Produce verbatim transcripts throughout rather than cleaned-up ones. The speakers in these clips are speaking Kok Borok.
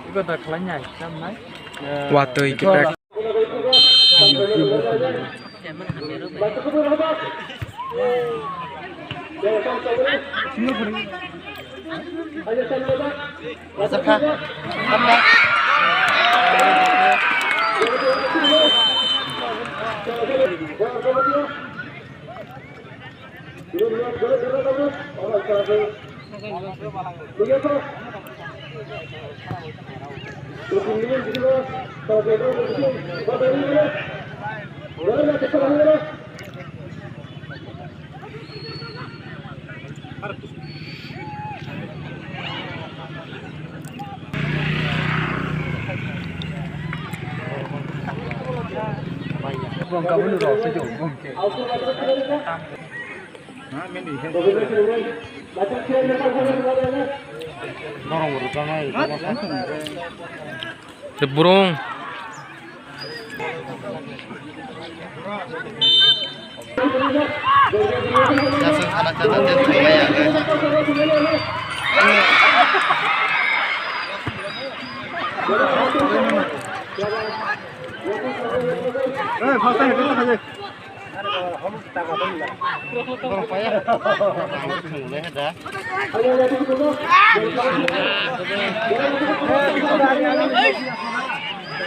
Iko da khlai nai, tam nai. Watwi kita. Tei burung.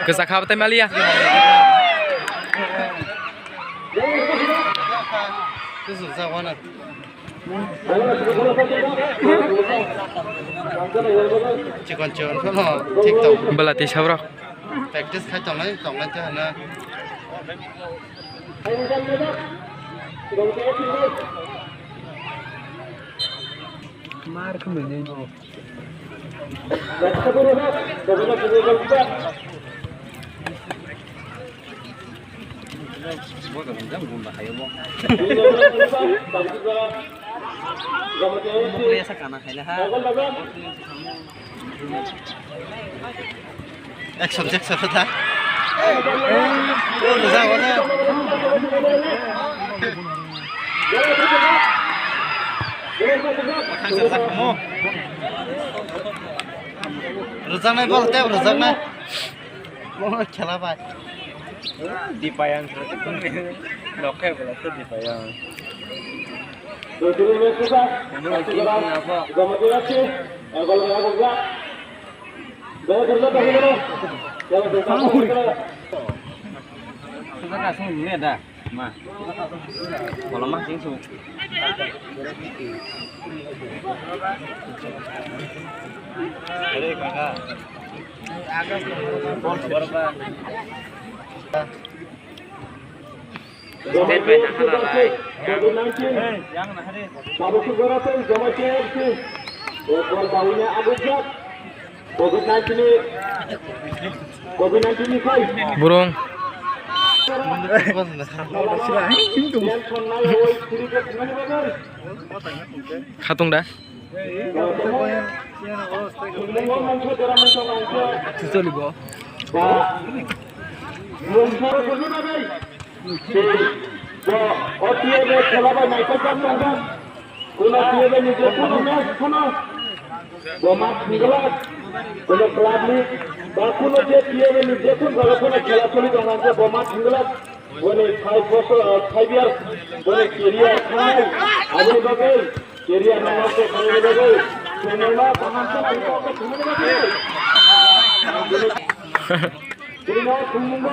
Kwchak kha tei maliya. Chikon chikon phano thik tong. Belati sabrok. Practice khai tongnai, tongnai tei hwnwi. Mar khumui nai bo. Mukli asa kana khaila ha. Action, action, da. Rwjaknai bol, tei rwjaknai. Bo khela bai. Dipayang. Lokhe bola se Dipayang. Sudah kasih ini ada. Ma. Kolom ma sing su. Hei, kaka. Bol sabar, Pak. State bai nang kha na lai. Yang na hari. Tabuk sugra tei Jamatia F C. Ekbar bawina agujak. Covid nineteen ni, Covid nineteen ni kai. Burung. Khatung da. Choli bo. Bo, o T A B khela bai naithok jak tongkha. Kuno T A B ni je kuno match kuno bo match thwngwlak, kuno club ni ba kuno je T A B ni je kun jaga kuno khela choli tongkha, bo match thwngwlak. Boni five bosor, five years boni career thangnai. Aboni bagwi career no nosto khlaina bagwi chwngno kaham khe thwngmani bagwi. Chwngno thwngmungbo.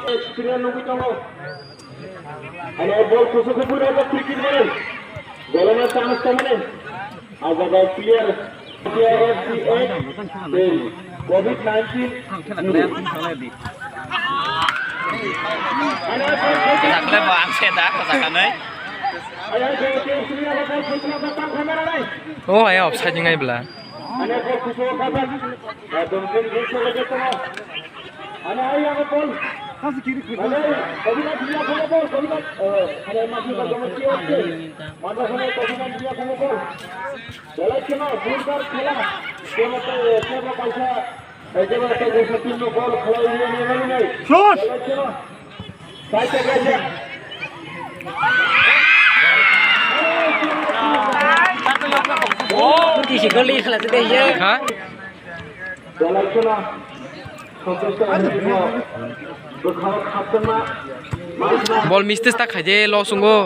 Experience nugwi tongo. Ane bol kusuk khe pura ba free kick mane. Golana chance ta mane. Ajaga player, player F C eight, Covid nineteen. Dakhwlai bo ang se da, kwchak kanwi. O hai offside wngnai bwla. Ane bol kusuk khe ba. Ani ai ang bol. Ani Kobina Jia kono bol, Kobina, eh, ani Masi ba kono Jia oke. Mada kono Kobina Jia kono bol. Belai keno, bulbar khela. Kemo to, kemo kaisa. Shoot! Tisi goli khala se dei ye. Ha? Bol mistis ta khaide lo sungo.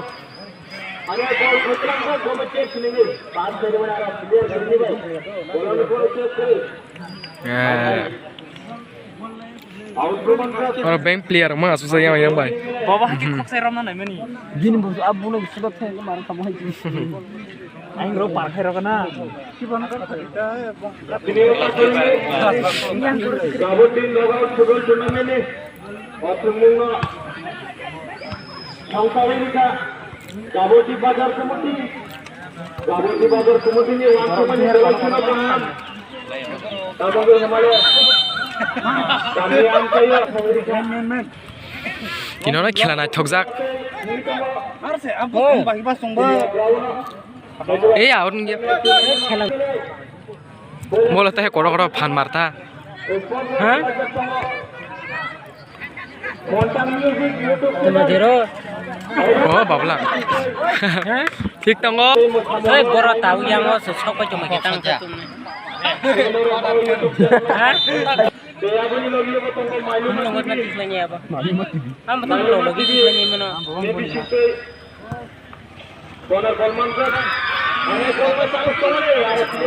Eh. Oro bank player ma asu sa yang yang bai. Baba hati khok sai ramna nai mani. Bini bus abu no bus dot thai mar kamo hai. Ang ro par khai ro kana. Kabaddi knockout football tournament ni othumungno thangtawi rikha Kabaddi Bazar Committee. Kabaddi Bazar Committee ni wansukmani dol kheno kaham. Tabangwi hamale. Kami amchaio. Tino na khela naithokjak. Arse, abu tong bai ba songba. Ei, aur nge. Mola ta he koro koro phan marta. Ha? Tuma jero. Oh, babla. Ha? Thik tongo. Oi, boro tau yang o sok pai tuma ke tang. Ha? Ang nungkot na tiklani abo. Ang batang lo logi tiklani mano.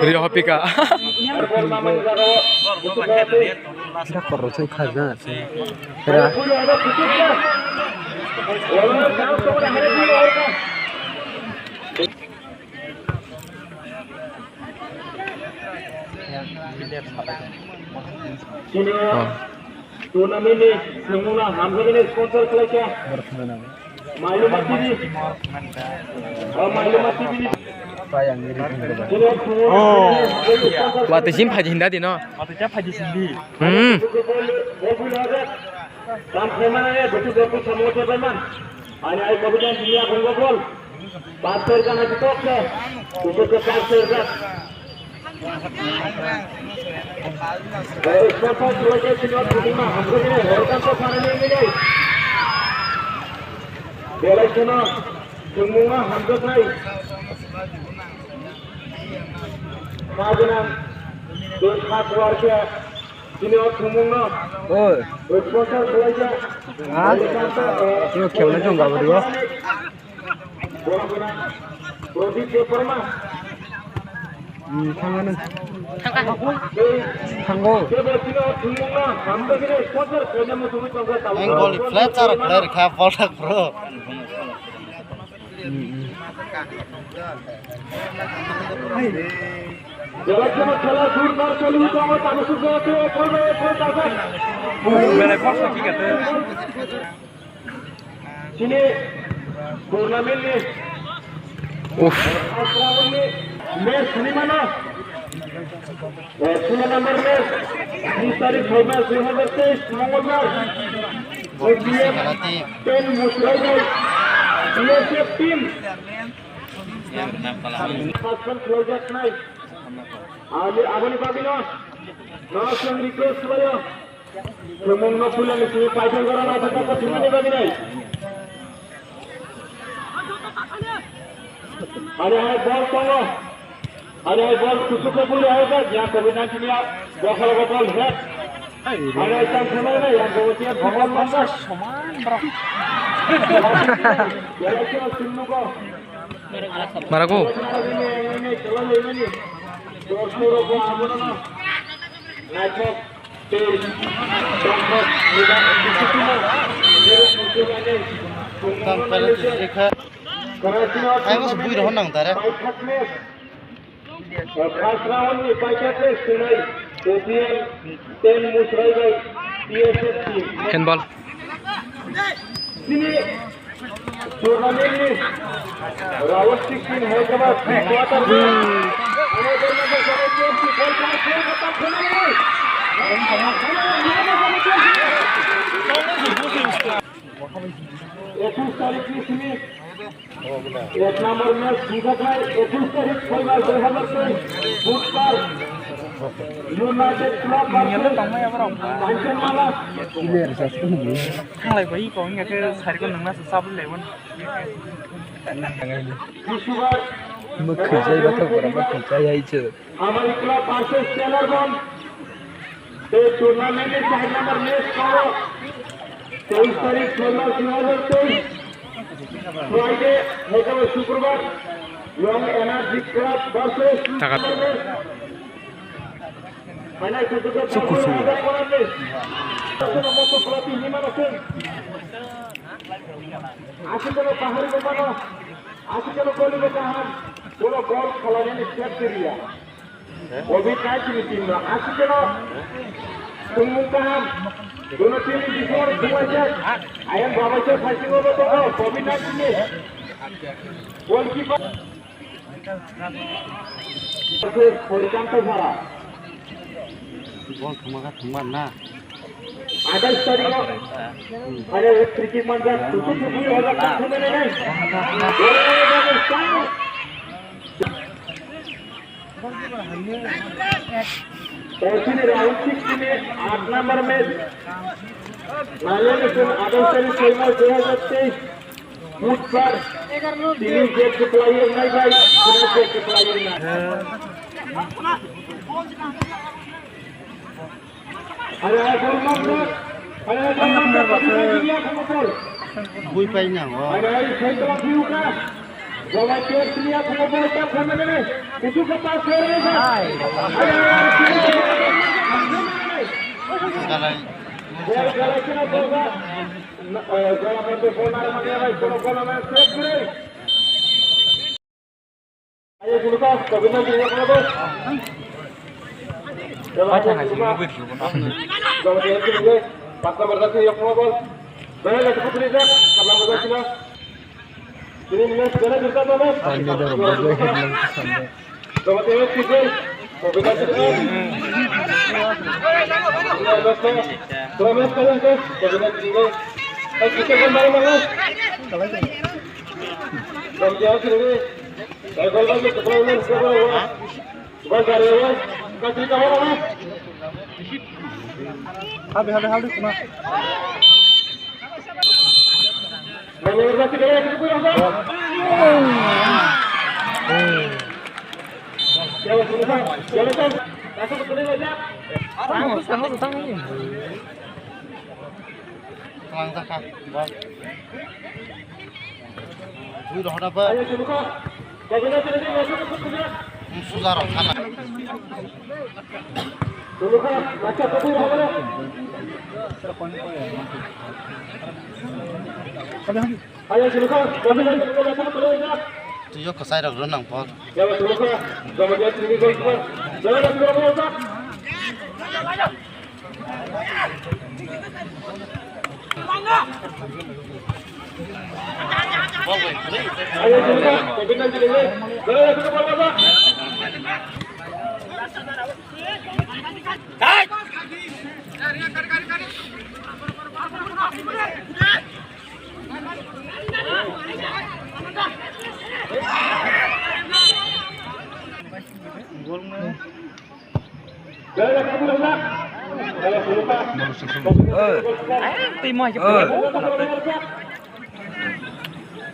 Rio hopika. Dak koro thung kha na. Ra. Chini o tournament ni swngmung no hamjakmani sponsor khlaikha Mailuma T V. O Mailuma T V ni chini o swngmung no hamjakmani sponsor Wa twi sim phaidi hinda dino. Wa twi cha phaidi sindi. Hmm. Tam khlaimani butu butu samung khlaiman. Ani ai kabujan dunia gonggo bol. Pastor jana ditok khe. Butu khe pastor jak. Belai kheno swngmungno hamjaknai. Kha gwnang, bwkha kuar khe, bini o swngmungno Oi. Sponsor khlaijak. Ha? Tino khemna chong gabo dibo. Borok gwnang Pradip Debbarma. Hmm, thangano. Thango. Kebo tino thwngmungno hamjakgini sponsor khlaina muchungwi tongkha tabuk. Ang gol flat chara khlai rikha, bol tak bro. Hmm, hmm. Jeba jeba khela jurbar choli tongo, tabuk sujok khe ekol bai ekol tabuk. Belai bol sakhi kate. Chini tournament ni Uff. First round ni match sini mano. Eh, sullo number match, tris tarik February dui hajar teis, Mongolbar. O T F ten Musraibai, B S F team. First round khlaijaknai. Ani aboni bagwino, no, chwng request khlaio. Swngmungno puilani simi paithak jora naithok naithok thwimani bagwi nai. Ani hai bol tongo. Ani hai bol kusuk khe buli hai jak, ya covid nineteen ya, bokhol bokhol het. Ani hai chang thumai nai, ya covid ya bokhol bokhol. Soman bro. Ya, ya, ya, sunu ko. Marago. Naithok. Tang pala tu jikha. Ai, mas bui rohon nang tare. First round ni paikha test tunai O P L ten Musraibai P S F team. Handball. Sini Tournament ni round sixteen Hyderabad quarter final. একুশ তারিখ ni simi ek number match sujak hai, একুশ তারিখ February dui hajar teis, budbar. United Club versus Kanchanmala. Thanglai bai ko wngya khe sarikon nangna sa sabri lai mano. Mwkhwjai bathok borok mwkhwjai hai se. Amari Club versus Tailor Bond. Tei tournament ni side number match koro. Teis tarik soi mas dui hajar teis. Friday, hwnkhe Shukrobar. Young Energy Club versus Taka. Suku suku. Aswk no pahari bo mano. Aswk no goli bo kaham. Bono gol khlainani sep tiriya. Covid nineteen ni team no aswk no tongmung kaham. Bono team ni bising oro thumlaijak. Ayang babaisa saisingo bo tongo Covid nineteen ni. Goalkeeper. Horikanto Sara. Bol thwngma kha thwngma na. Atais tarikh o. Aro free kick manjak, tutu tutu ojak, thumene nai. Totini round sixteen ni aat number match. Naleni kun atais tarikh soi mas dui hajar teis. Budbar, tini je kepelai wngnai bai, tini je kepelai wngnai. Hari hari bol mangkuk, hari hari bol mangkuk, tapi dia dia kamu bol. Bui pai nang, oh. Hari hari saya telah diuka. Bawa dia sini aku mau bol tak sama ni. Itu ke pas hari hari. Hari hari. Galai. Bol galai kena bol. Habe, habe, habe, kuma. Tlangjak kha. Bui rohorna ba. Suja rok thana. Twi o kwchai rok rw nang pho.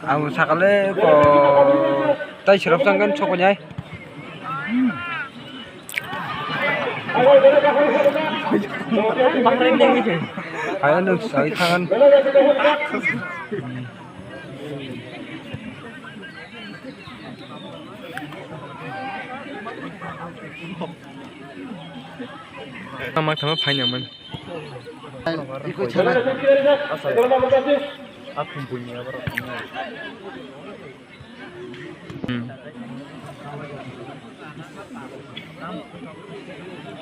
Ang sakale ko tai sirap sangkan sokonyai. Hai, ano, sai thangan. Tama tama phaina man. Aphum punya apa? Hmm.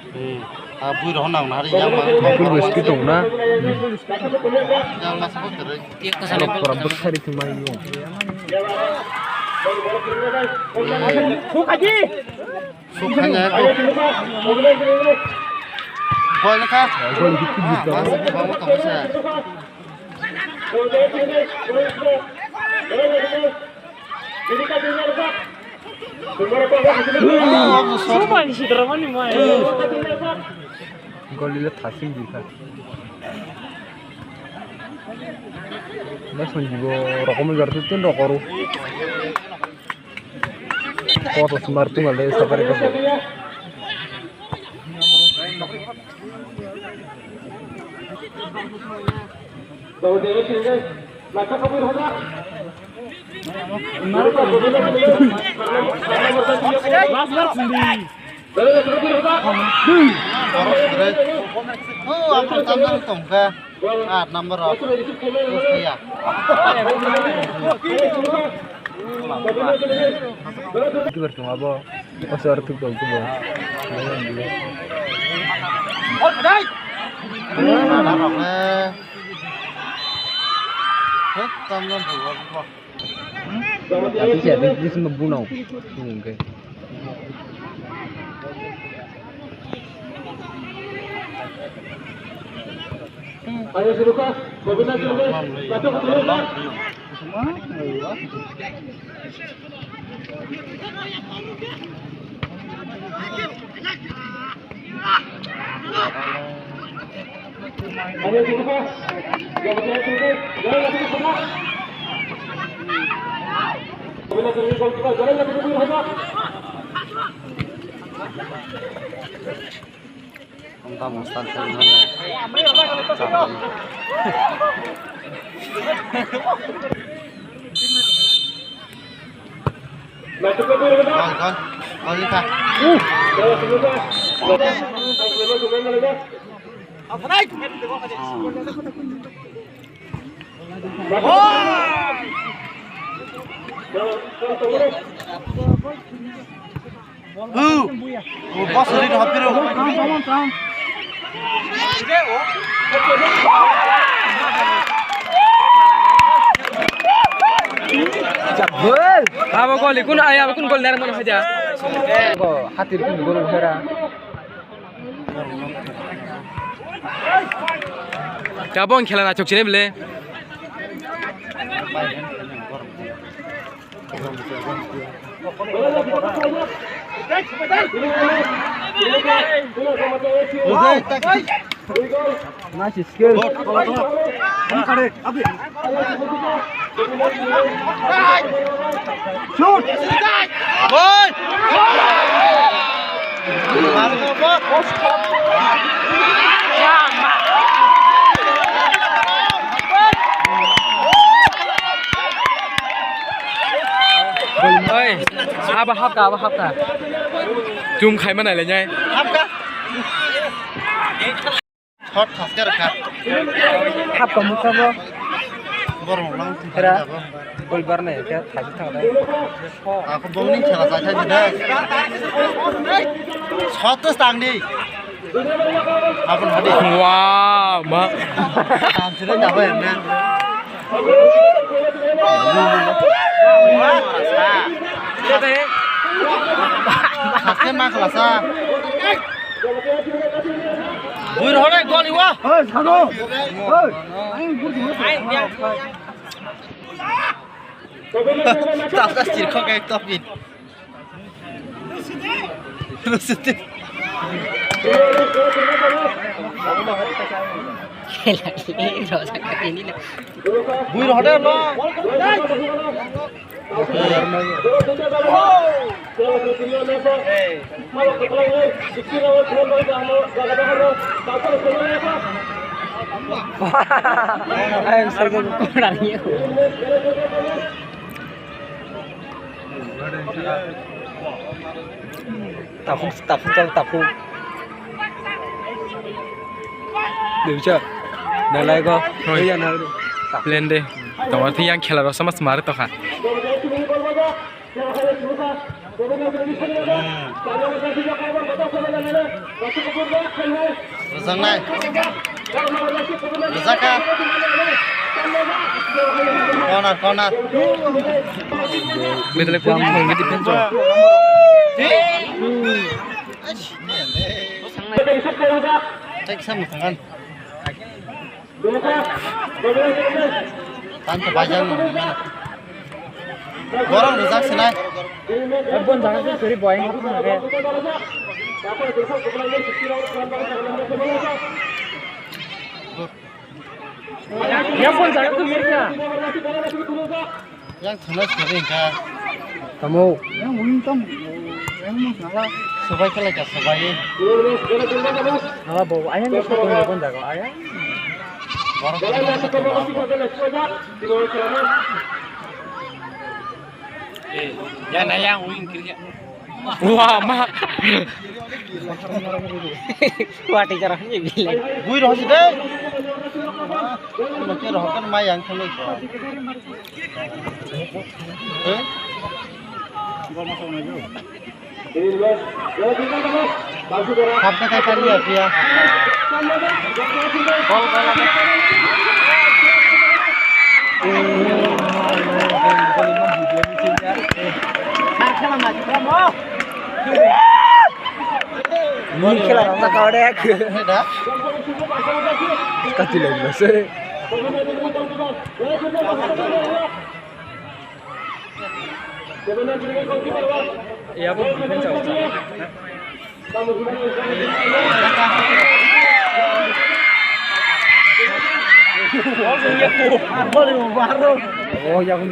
Hmm. Ah, bui rohon nang nari yang ma. Bui bus ki tong na. Yang ma sabo kere. Rok pora bwkhari thumai yo. Sukaji. Sukhanya ko. Gol ka. Gol gitu. Ah, mas ko ba mo tong sa. Goli le thasing di kha. Na sonji bo rokom jar tu tin rokoro. Koto smart tu ngale sapare ko. Borok kwrwi. Oh, ang tang tang tongkha. Aat number rok. Kibar tong abo. Asar thuk tong tubo. Aat rok le. Hek, tam tang tong abo. Tapi saya di sini bunuh. Oke. Abo gol, kun ai, abo kun gol ner mano haja. Go, hatir kun gol hera. Tabong khela na chok chini bele. Nice skill. Shoot. Boy. Oi, abo hapka, abo hapka. Chum khaima nai le nyai. Hapka. Shot thaske rwkha. Hapka musa bo. Borok lang. Hera. Gol barnai khe thabi thangdai. Ako bongni khela chaithai bidai. Shot to stangdi. Abon hadi. Wow, ma. Tamsile jabo emne. Thaske ma khlasa. Bui rw hore gol iwa. Hey, sano. Hey. Tafka sirkhok ek topin. Rusiti. Bui rw hore no. Ayang saja kurang ya. Takhuk, takhuk, takhuk. Dewcha. Dalai go. Hoi. Iya na. Lende. Tawar thi yang khela rok sama smart to kha. Rwjaknai. Rwjakha. Corner, corner. Bedale kok thong gidi penjo. Cek sam tangan. Tanto bajan. Borok rijak sinai. Bon jaga se suri boy hapna re. Ya bon jaga tu mirna. Yang thuna suri ka. Tamo. Yang mungkin tam. Yang mungkin salah. Subai kala ka subai. Salah bo ayang ko bon jaga ayang. Borok. Eh, ya na yang wing kiri. Wah, ma. Wati kara ni bilai. Bui roh si deh. Lo ke roh kan ma yang kami ko. Eh? Hapta kai kari ya pia. Ni khela rok ta kau dek. Heda. Kati lagi se. Ya bo defense out. Oh ya ko.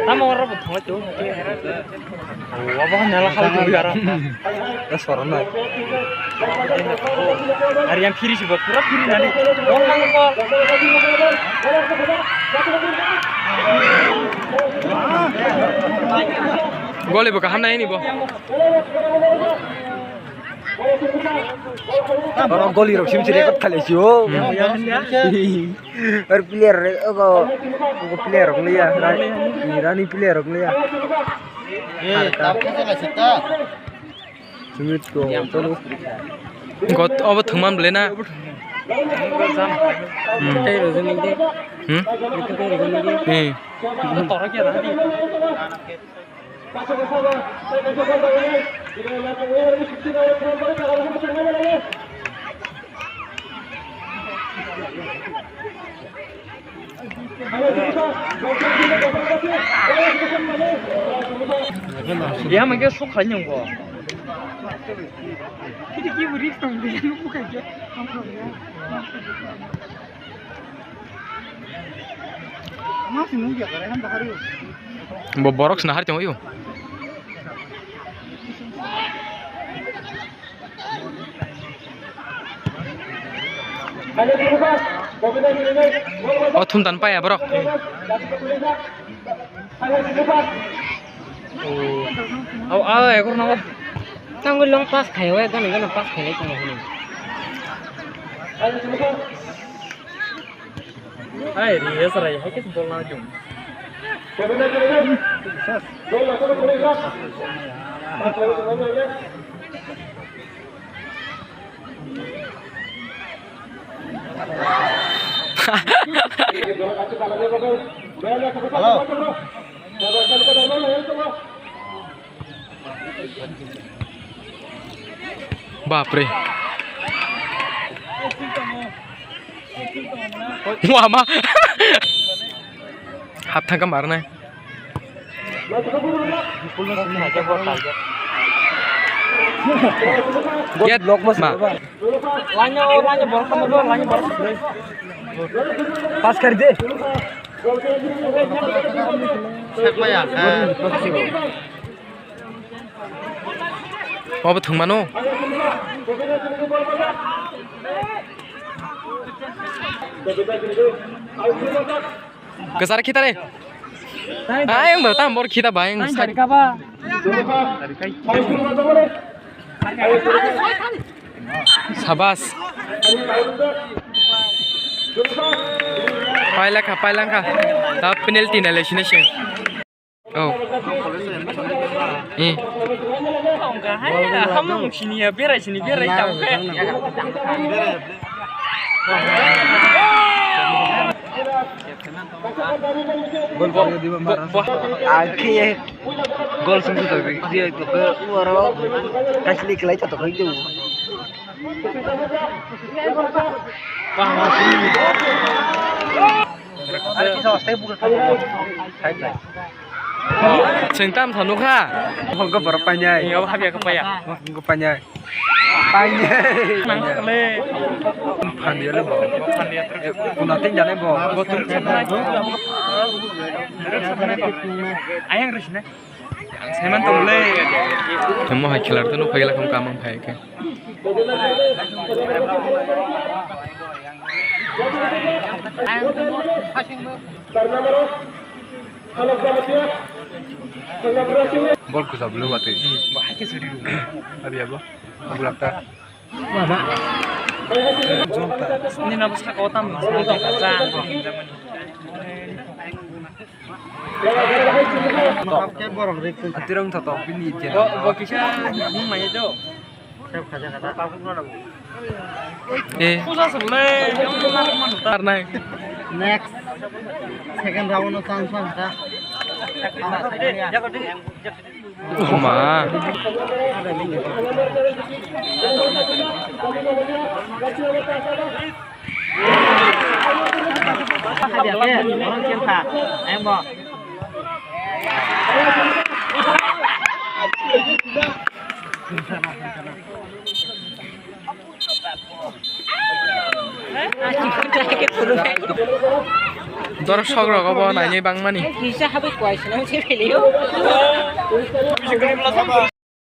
Tamo oro bo thangla tu. Obo nela khal tu gara. Da sorona. Ari yang phiri si bo pura phiri nani. Ong nang ko. Goli bo kaham nai ni bo. Oro goli rok sim si record khalai si o. Hmm. Or player re, ogo, ogo player rok liya, Ra-, Rani player rok liya. Eh, tabuk kisa kaisa ta. Sumit ko, chalo. Got, obo thwngman bwle na? Hmm. Hmm? Eh. Ya mangke sok khlai nyung bo. Kiti ki buri tong de, nukhu kha khe. Bo borok se nahar tongwi. O thum tan paya borok. Au, au, ekur no. Tangwi long pass khai, o gana gana pass khai lai tong hini. Ai, ri, yes, rai, hai khe bol na jung. Hello. Bapre. Wah, ma. Hap thangka marnai. Yat, ma. Lainyo, lainyo, borok tamo, lainyo, borok. Pass kar de. Sakmaya. Obo thwngmano. Kwchar khitare. Ayang bo tam bor khita bai ang. Sabas. Pailakha, pailangkha. Ta penalty na le sini sing. Oh. Eh. Hamung sini ya, berai sini, berai tau. Gol, gol, gol, gol. Akhe gol sung sung tong dia to ke oro kasli kelai to ke. Wah, wah. Chwng tam thanu kha. Holgo borok painai. Ni obo habya ko paya. Holgo painai. Painai. Nang le. Phandiya le bo. Phandiya. Kuna tin jane bo. Bo tum. Ayang risne. Ang saiman tong le. Tamo hai khilar to nuk phagila kham kamang phai ke. Bol kusa bulu wati. Bahai ke suri. Abi abo. Bulak ta. Ni na bwsa ko tam. Atirang tato bini je. Bo, bo kisa mung mai do. Eh. Pusa se bole. Tar nai. Next. Second round no chance man ta. Oma. Dorok sok rok obo nainwi bangmani.